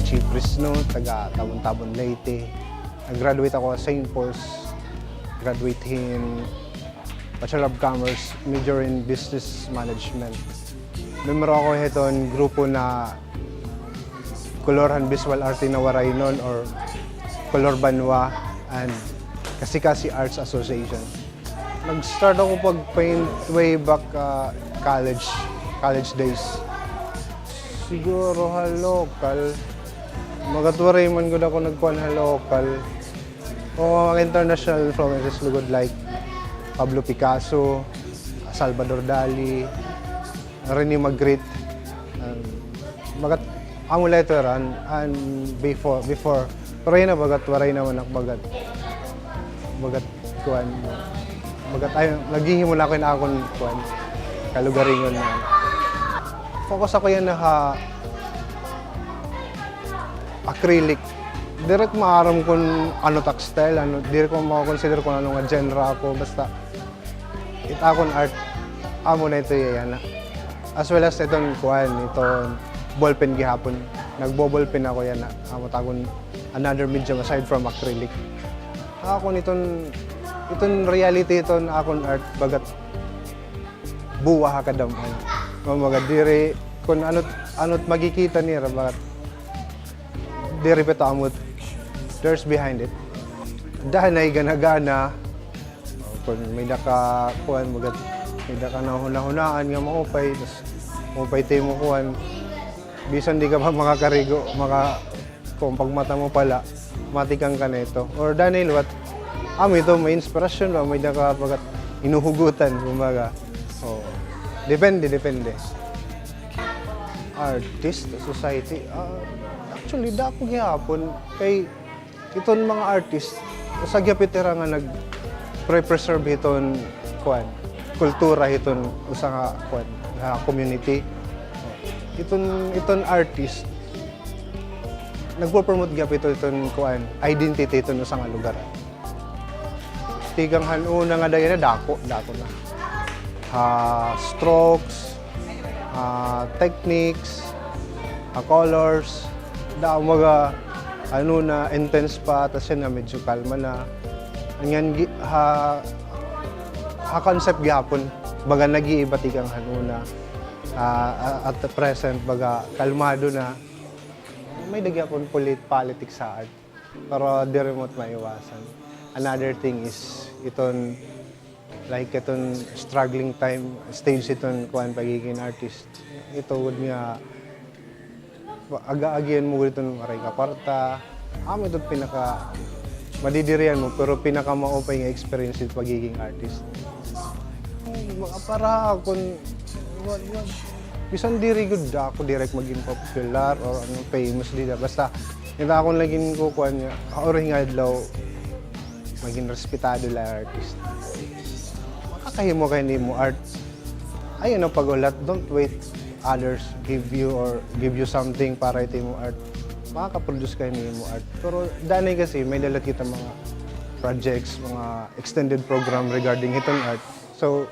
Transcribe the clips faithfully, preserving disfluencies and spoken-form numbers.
Chi Fresno, taga Tabon-Tabon, Leyte. Nag-graduate ako sa Saint Paul's. Graduate hin Bachelor of Commerce, major in Business Management. Membro ako hiton grupo na Kolor han Visual Arte na Waraynon or Kolor Banwa and Kasikasi Arts Association. Nag-start ako pag-paint way back, ah, college, college days. Siguro ha local, magatuwaray man gud ako nagkuan ha local. O mga international influences lugod like Pablo Picasso, Salvador Dali, Rene Magritte. Um, bagat amo la ito ran, and before, before. Pero yana bagat waray naman ak bagat, bagat kuan. Bagat ay, naghihimo na ako hin akon kuan, kalugaringon na. Focus ako yana ha acrylic. Diri ko maaram kon ano it ak style, ano, diri ko mako-consider kon ano nga genre ako, basta it akon art, amo na ito yana. As well as iton kuan, iton ballpen gihapon. Nagbo-ballpen ako yana. Amo it akon another medium aside from acrylic. Akon iton, iton reality iton akon art, bagat buwa ha kadam-an. Kumbaga, diri, kon ano, ano it makikita nira, bagat diri pa ito amo it, there's behind it. Danay gana-gana, kon may-ada ka, kuan, bagat, may-ada ka nahunahunaan nga maupay, tas maupay it imo kuan. Bisan di ka pa makakarigo, maka-, kon pagmata mo pala, matikang ka na ito. Or danay liwat, amo ito, may inspirasyon ba, may-ada ka bagat hinuhugutan, kumbaga. Oo. Depende, depende. Artist, society, ah, actually, dako gihapon. Kay iton mga artist, usa gihap ito hira nga nag-pre-preserve hiton, kuan, kultura hiton usa nga, kuan, nga community. Iton, iton artist, nagpo-promote gihap ito hiton, kuan, identity hiton usa nga lugar. Tikang han una nga dayon na dako, dako na. Ha strokes, ha techniques, ha colors, da mga ano na, intense pa, tas yana medyo kalma na. Ngan gi-, ha, ha concept gihapon, baga nag-iiba tikang han una. Ah, at the present, baga kalmado na. May-ada gihapon polit-, politics ha art. Pero diri mo it maiwasan. Another thing is, iton, like, iton struggling time, stage iton, kuan, pagiging artist. Ito gud nga, aga-agihan mo gud iton waray ka kwarta. Amo ito pinaka madidirihan mo, pero pinakamaupay nga experience it pagiging artist. Mga para kon, wa-, wa-, bisan diri gud ako direct magin popular or ano, famous dida. Basta, kita akon lagi kukuan nga, ha uring adlaw, magin respetado la artist. Makakahimo ka hin imo art. Ayaw na paghulat, don't wait others give you or give you something para it imo art. Makaka-produce ka hin imo art. Pero danay kasi, may-ada la kita mga projects, mga extended program regarding hiton art. So,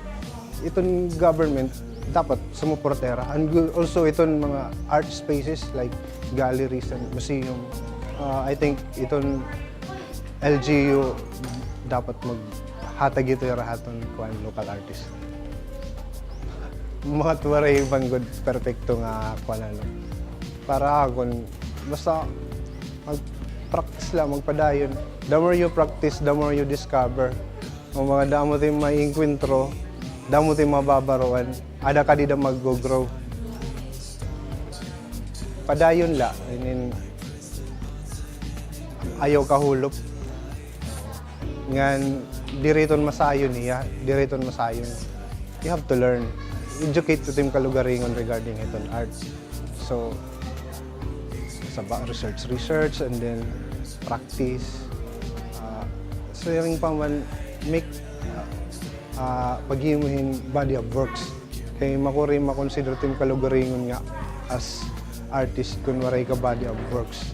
iton government, dapat sumuporta hira. And gu-, also iton mga art spaces like galleries and museum. Ah, I think iton L G U dapat maghatag ito hira ha aton, kuan, local artist. Mga tuwaray man gud perpekto nga, kuan, ano. Para akon, basta mag-practice la, magpadayon. The more you practice, the more you discover. O mga damo it im maiengkwentro, damo it im mababaroan, ada ka dida maggo-grow. Padayon la, I mean, ayaw kahulop. Ngan, diri iton masayon hiya, diri iton masayon. You have to learn. Educate it im kalugaringon regarding hiton art. So, sa ba, research, research, and then practice. Ah, siring pa man, make, ah, paghimo hin body of works. Kay makuri ma-consider it im kalugaringon nga as artist kon waray ka body of works.